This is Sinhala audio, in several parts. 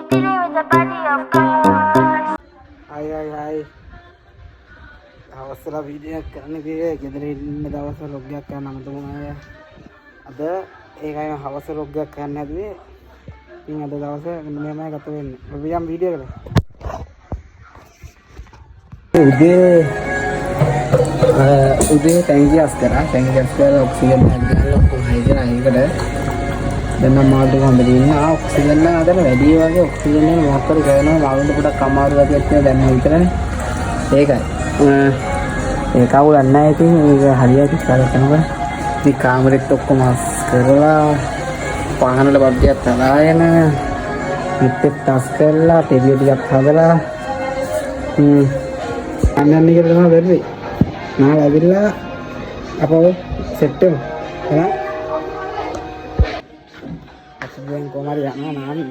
Dealing with the body of God. Hi hi hi, හවසලා වීඩියෝ එකක් කරන්න කිව්වේ. ගෙදර ඉන්න දවස් ව්ලොග් එකක් කරන්න අමතක වුණා. අද ඒකයි මම හවස ව්ලොග් එකක් කරන්න හැදුවේ. ඉතින් අද දවසේ මෙන්න මෙහෙමයි ගත වෙන්නේ. අපි යමු වීඩියෝ එකට. උදේ උදේ ටැංකිය අස් කරා. ටැංකිය අස් කරලා ඔක්සිජන් එකක් ගහලා ඔක්කොම හයි කරා. ඒකට දැන් නම් මාළු ටික හොඳට ඉන්නවා. ඔක්සිජන් එක හදන වැඩි වගේ ඔක්සිජන් එක මොකක් හරි කරනවා. මාළුන්ට පොඩක් අමාරු ගතියක් තියෙනවා දැන් විතරනේ. ඒකයි. ඒක අවුලක් නෑ ඉතින්. ඒක හරියට කරලා යනකොට ඉතින් කාමරෙත් ඔක්කොම අස් කරලා, පහනට බත් ටිකක් හදාගෙන, මෙත්තෙත් අස් කරලා, තෙලිය ටිකක් හදලා අන්න යන්න කියලා තමයි බැලුවේ. නාලා ඇවිල්ලා අපව සෙට් වෙමු. එහෙනම් අපි දැන් කොහම හරි යනවා නාන්න.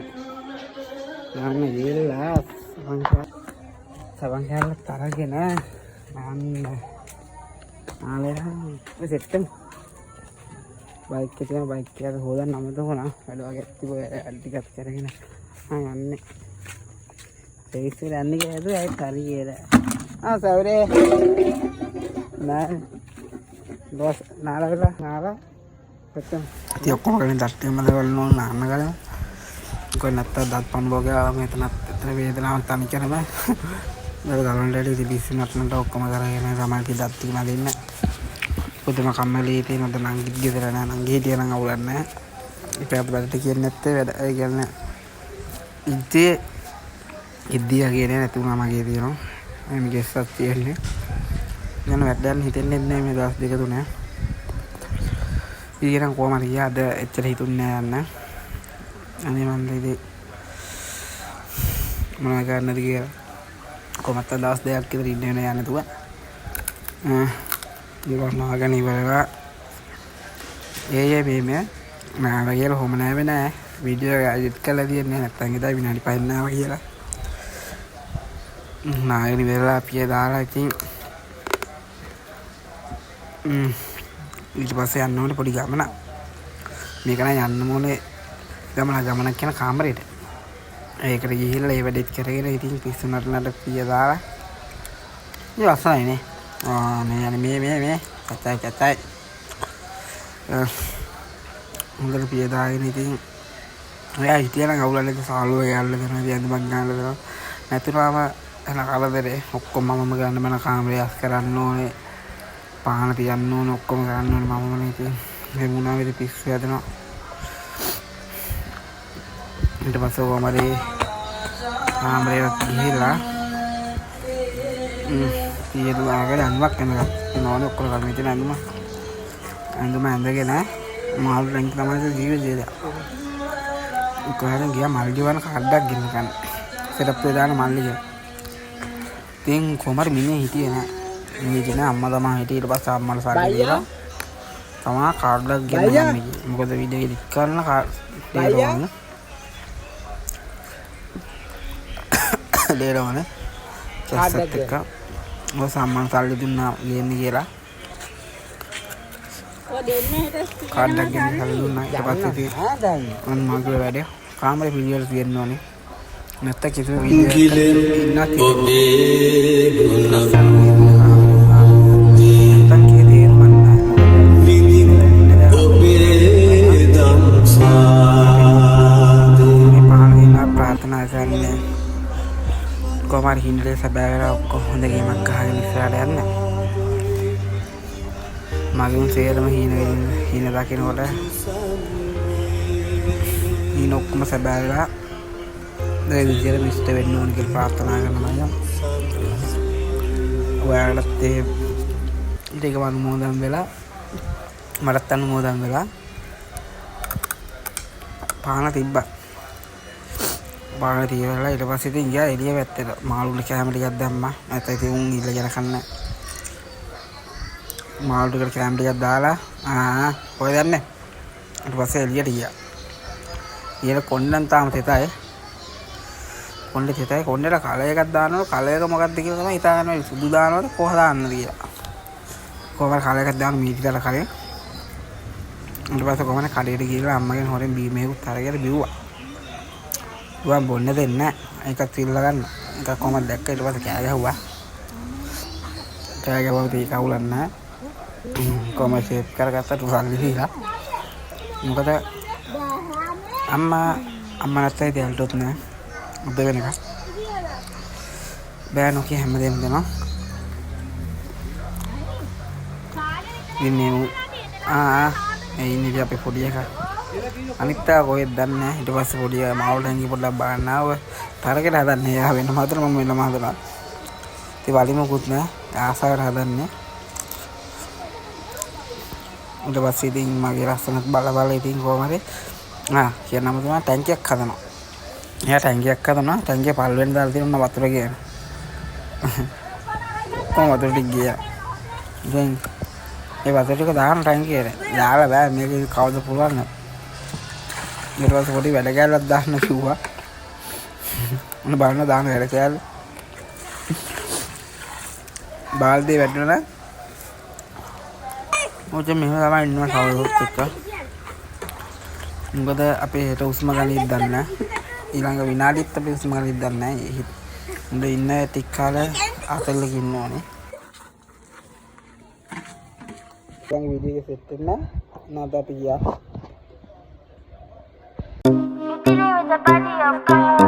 නාන්න ගිහලා සබන් කෑල්ලක් අරගෙන නාන්න. නාලා අපි සෙට් වෙමු. බයික් එක තියෙන බයික් එක හොදන්න අමතක වුණා. වැඩ වගේ තිබ්බ වැඩ ටිකක් කරගෙන ආ යන්නේ. රේස් එකට යන්නේ කියලා හැදුවා, ඒත් හරි කියලා. ආ සවරේ නෑ බොස්, නාලා වෙලා නාලා සෙට් වෙමු. ඉතින් ඔක්කොම කලින් දත් ටික මද බලන්න ඕන නාන්න කලින්. මොකද නැත්තම් දත් පණුව ගාව මෙතනත් එතන වේදනාවක් තනි කරම. ඒක දලන්න ඇටි ඉතින් පිස්සු නටනට ඔක්කොම කරගෙන තමයි ඉතින් දත් ටික මදින්න. පුදුම කම්මැලි ඉතින්. අද නංගිත් ගෙදර නෑ. නංගි හිටියා නම් අවුලක් නෑ. ඉතින් අපිට වැඩට කියන්නේ නැත්තේ වැඩ ඒ කියන්නේ ඉද්දී ඉද්දියා කියන්නේ නැති වුණා මගේ තියෙනවා. මේ ගෙස්සක් තියෙන්නේ. යන වැඩ යන්න හිතෙන්නේ නැහැ මේ දවස් දෙක තුන. ඊයේ නම් කොහම හරි ගියා. අද එච්චර හිතුන්නේ නෑ යන්න. අනේ මන්ද ඉතින් මොනවා කරන්නද කියලා. කොහොමත් දවස් 2ක් විතර ඉන්න වෙනවා යන්න නැතුව. ඊට නාගෙන ඉවරලා ඒ ඒ මේ මේ නාලා කියලා කොහොම නෑවේ නෑ. වීඩියෝ එක එඩිට් කරලා තියෙන්නේ නැත්තම් ඉතින් විනාඩි 5ක් නාවා කියලා. නාගෙන ඉවරලා පිය දාලා ඉතින් ඊට පස්සේ යන්න ඕනේ පොඩි ගමනක්. මේක නම් යන්න ඕනේ ගමන ගමනක් කියන කාමරේට. ඒකට ගිහිල්ලා ඒ වැඩෙත් කරගෙන ඉතින් පිස්සු නටනට පිය දාලා ඉතින් ලස්සනයි නේ. ආ මේ යන්නේ මේ මේ මේ කතයි කතයි. හොඳට පිය දාගෙන ඉතින් ඔයා හිටියා නම් අවුලක් නැති සාලුව යන්න දෙනවා, ඉතින් ඇඳුමක් ගන්න දෙනවා. නැතුනම එන කරදරේ ඔක්කොම මමම ගන්න මන කාමරේ අස් කරන්න ඕනේ. පහන තියන්න ඕනේ, ඔක්කොම කරන්න ඕනේ මමම ඉතින්. මේ වුණා ඉතින් පිස්සු හැදෙනවා. ඊට පස්සේ කොහම හරි කාමරේට ගිහිල්ලා පිය දාගෙන ඇඳුමක් ඇඳගත්තා. ඕනේ ඔක්කොම කරන්න ඉතින් ඇඳුම ඇඳුම ඇඳගෙන මාළු ටැංකිය තමයි ජීවිතේ. කොහෙද ගියා මල්ලි වන කාඩ් එකක් ගෙන්න ගන්න. සෙටප් එක දාන මල්ලි කියලා. ඉතින් කොහම හරි මිනිහ හිටියේ නෑ. මිනිහ හිටියේ නෑ, අම්මා තමා හිටියේ. ඊට පස්සේ අම්මට සල්ලි දීලා තමා කාඩ් එකක් ගෙන්න ගන්න ගියේ. මොකද වීඩියෝ එඩිට් කරන කාඩ් දෙන්න ඕන. දෙන්න ඕන. කැස්සත් එක්ක ඔය සම්මන් සල්ලි දුන්නා ගේන්න කියලා. කාඩ් එකක් ගෙන්න සල්ලි දුන්නා. ඊට පස්සේ ඉතින් මම මගේ වැඩේ කාමරේ පිළිවෙල තියෙන්න ඕනේ. නැත්තම් කිසිම වීඩියෝ එකක් ඉන්නත් නැත්තම් කිසි තේරුමක් නැහැ. මේ පහන දිනා ප්‍රාර්ථනා කරන්නේ කොහොම හරි හින්දේ සැබෑ වෙලා ඔක්කොම හොඳ ගේමක් ගහගෙන ඉස්සරහට යන්න. මගේ උන් සේරම හීන හීන දකිනකොට හීන ඔක්කොම සැබෑ වෙලා ඒ විදිහට ඉෂ්ට වෙන්න ඕන කියලා ප්‍රාර්ථනා කරනවා මම. ඔයාලටත් ඒ ටිකම අනුමෝදන් වෙලා මටත් අනුමෝදන් වෙලා. පාන තිබ්බා. පාන තියලා ඊට පස්සේ ඉතින් ගියා එළිය පැත්තට. මාළුන්ට කෑම ටිකක් දැම්මා. නැත්නම් ඉතින් උන් ඉල්ලගෙන කන්නේ. මාළු ටිකට කෑම ටිකක් දාලා ආ කොහෙද යන්නේ? ඊට පස්සේ එළියට ගියා. ගිහලා කොණ්ඩන් තාම තෙතයි. කොණ්ඩේ තෙතයි. කොණ්ඩේට කලර් එකක් දානවලු. කලර් එක මොකක්ද කියලා තමයි හිතා ගන්න බැරි. සුදු දානවද කොහ දාන්නද කියලා. කොහමද කලර් එකක් දාන මීටිතර කලින්. ඊට පස්සේ කොහමද කඩේට ගිහලා අම්මගෙන් හොරෙන් බීම එකකුත් අරගෙන බිව්වා. ගුවන් බොන්න දෙන්නේ නැහැ. ඒකත් ඉල්ල ගන්න. එකක් කොහමද දැක්ක ඊට පස්සේ කෑ ගැහුවා. කෑ ගැහුවම ඒක අවුලක් නැහැ. කොහමද ෂේප් කරගත්තට සල්ලි දීලා. මොකද අම්මා අම්මා නැත්තේ ඉතින් නෑ. ඔබ වෙනකම්. බෑ නොකිය හැමදේම දෙනවා. ඉතින් මේ ආ ඒ ඉන්නේ ඉතින් අපේ පොඩි එකා. අනිත් අය කොහෙද දන්නේ නැහැ. ඊට පස්සේ පොඩි මාවල් ටැංකිය පොඩ්ඩක් බලන්න ආව. තරකට හදන්නේ. එයා වෙනම හදනවා මම වෙනම හදනවා. ඉතින් වලි මොකුත් නෑ. ආසාවට හදන්නේ. ඊට පස්සේ ඉතින් මගේ ලස්සනත් බල බල ඉතින් කොහොම හරි ආ කියන්නම තමයි ටැංකියක් හදනවා. එයා ටැංකියක් හදනවා. ටැංකිය පල් වෙන්න දාලා තියෙන වතුර කියන. කොහොම වතුර ටික ගියා. ඉතින් ඒ වතුර ටික දාන ටැංකියට. දාලා බෑ මේක කවද පුළුවන් නේ. ඊට පස්සේ පොඩි වැඩ කෑල්ලක් දාන්න කිව්වා. ඔන්න බලන්න දාන වැඩ කෑල්ල. බාල්දිය වැටුණා නම් මොකද මෙහෙම තමයි ඉන්නවා කවුරුත් එක්ක. මොකද අපේ හෙට හුස්ම ගනිත් දන්නේ නැහැ. ඊළඟ විනාඩිත් අපි හුස්ම ගනිත් දන්නේ නැහැ. උඹ ඉන්න ටික කාලෙ අතල්ලක ඉන්න ඕනේ. දැන් වීඩියෝ එක සෙට් වෙන්න නැත්නම් අපි ගියා. Italy with a body of gold.